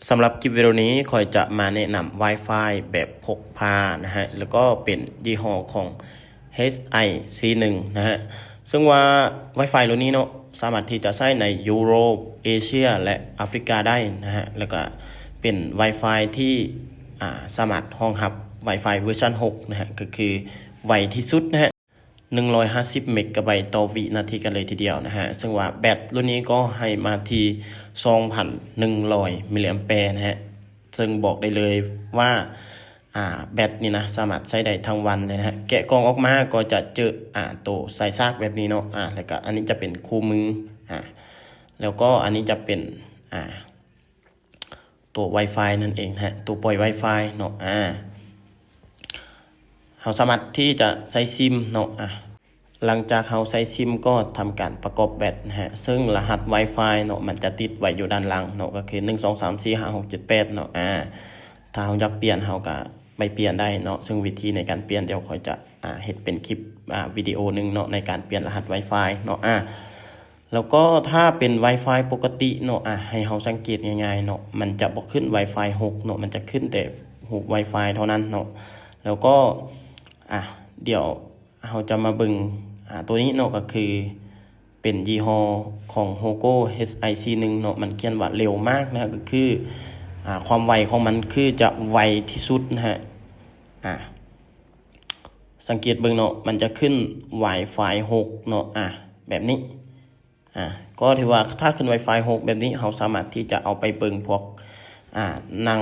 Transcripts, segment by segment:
ສຳລັບຄລິບວິດີໂອນີ້ ຂ້ອຍຈະມາແນະນຳ Wi-Fi ແບບພົກພານະຮະ ແລ້ວກໍເປັນຍີ່ຫໍ້ຂອງ ເອັດເອັສໄອ ສີ່ໜຶ່ງ ນະຮະ ເຊິ່ງວ່າ Wi-Fi ໂຕນີ້ເນາະ ສາມາດທີ່ຈະໃຊ້ໃນຢູໂຣບ, ເອເຊຍ ແລະ ອາຟຣິກາໄດ້ນະຮະ ແລ້ວກໍເປັນ Wi-Fi ທີ່ ອາ ສາມາດຮອງຮັບ Wi-Fi ເວີຊັນຫົກ ນະຮະ ກໍຄືໄວທີ່ສຸດນະຮະ ໜຶ່ງຮ້ອຍຫ້າສິບເມກະໄບຕໍ່ວິນາທີກັນເລີຍທີດຽວນະຮະ ເຊິ່ງວ່າແບັດລຸ້ນນີ້ກໍໃຫ້ມາທີ່ ສອງພັນໜຶ່ງຮ້ອຍມິລລິແອມແປນະຮະ ເຊິ່ງບອກໄດ້ເລີຍວ່າ ອາ ແບັດນີ້ນະ ສາມາດໃຊ້ໄດ້ທັງວັນເລີຍນະຮະ ແກະກ່ອງອອກມາກໍຈະເຈີ ອາ ໂຕສາຍຊາກແບບນີ້ເນາະ ອາ ແລ້ວກະອັນນີ້ຈະເປັນຄູ່ມື ອາ ແລ້ວກໍອັນນີ້ຈະເປັນ ອາ ໂຕ Wi-Fi ນັ້ນເອງນະຮະ ໂຕປ່ອຍ Wi-Fi ເນາະ ອາ ເຮົາສາມາດທີ່ຈະໃສ່ຊິມເນາະ ອາ ຫຼັງຈາກເຮົາໃສ່ຊິມກໍທຳການປະກອບແບັດນະຮະ ເຊິ່ງລະຫັດ Wi-Fi ເນາະ ມັນຈະຕິດໄວ້ຢູ່ດ້ານຫຼັງເນາະ ກໍຄື ໜຶ່ງ ສອງ ສາມ ສີ່ ຫ້າ ຫົກ ເຈັດ ແປດ ເນາະ ອາ ຖ້າເຮົາຢາກປ່ຽນ ເຮົາກະໄປປ່ຽນໄດ້ເນາະ ເຊິ່ງວິທີໃນການປ່ຽນ ດຽວຂ້ອຍຈະ ອາ ເຮັດເປັນຄລິບ ອາ ວິດີໂອໜຶ່ງເນາະ ໃນການປ່ຽນລະຫັດ Wi-Fi ເນາະ ອາ ແລ້ວກໍຖ້າເປັນ Wi-Fi ປົກກະຕິເນາະ ອາ ໃຫ້ເຮົາສັງເກດງ່າຍໆເນາະ ມັນຈະບໍ່ຂຶ້ນ Wi-Fi ຫົກເນາະ ມັນຈະຂຶ້ນແຕ່ຮູບ Wi-Fi ເທົ່ານັ້ນເນາະ ແລ້ວກໍ ອາ ດຽວເຮົາຈະມາເບິ່ງ ອາ ໂຕນີ້ເນາະ ກໍຄືເປັນຍີ່ຫໍ້ຂອງໂຮໂກ ເອັດເອັສໄອ ສີ່ໜຶ່ງ ເນາະ ມັນຂຽນວ່າເລັວມາກນະ ກໍຄື ອາ ຄວາມໄວຂອງມັນຄືຈະໄວທີ່ສຸດນະຮະ ອາ ສັງເກດເບິ່ງເນາະ ມັນຈະຂຶ້ນ Wi-Fi ຫົກເນາະ ອາ ແບບນີ້ ອາ ກໍຖືວ່າຖ້າຂຶ້ນ Wi-Fi ຫົກແບບນີ້ ເຮົາສາມາດທີ່ຈະເອົາໄປເບິ່ງພວກ ອາ ໜັງ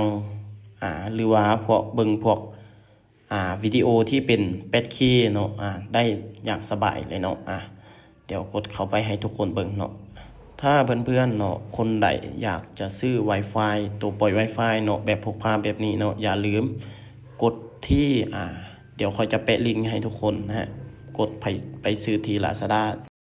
ອາ ຫຼືວ່າພວກ ເບິ່ງພວກ ອາ ວິດີໂອທີ່ເປັນ ແປດເຄ ເນາະ ອາ ໄດ້ຢ່າງສະບາຍເລີຍເນາະ ອາ ດຽວກົດເຂົ້າໄປໃຫ້ທຸກຄົນເບິ່ງເນາະ ຖ້າເພື່ອນໆເນາະ ຄົນໃດຢາກຈະຊື້ Wi-Fi ໂຕປ່ອຍ Wi-Fi ເນາະ ແບບພົກພາແບບນີ້ເນາະ ຢ່າລືມກົດທີ່ ອາ ດຽວຂ້ອຍຈະແປະລິ້ງໃຫ້ທຸກຄົນນະຮະ ກົດໄປ ໄປຊື້ທີ່ Lazada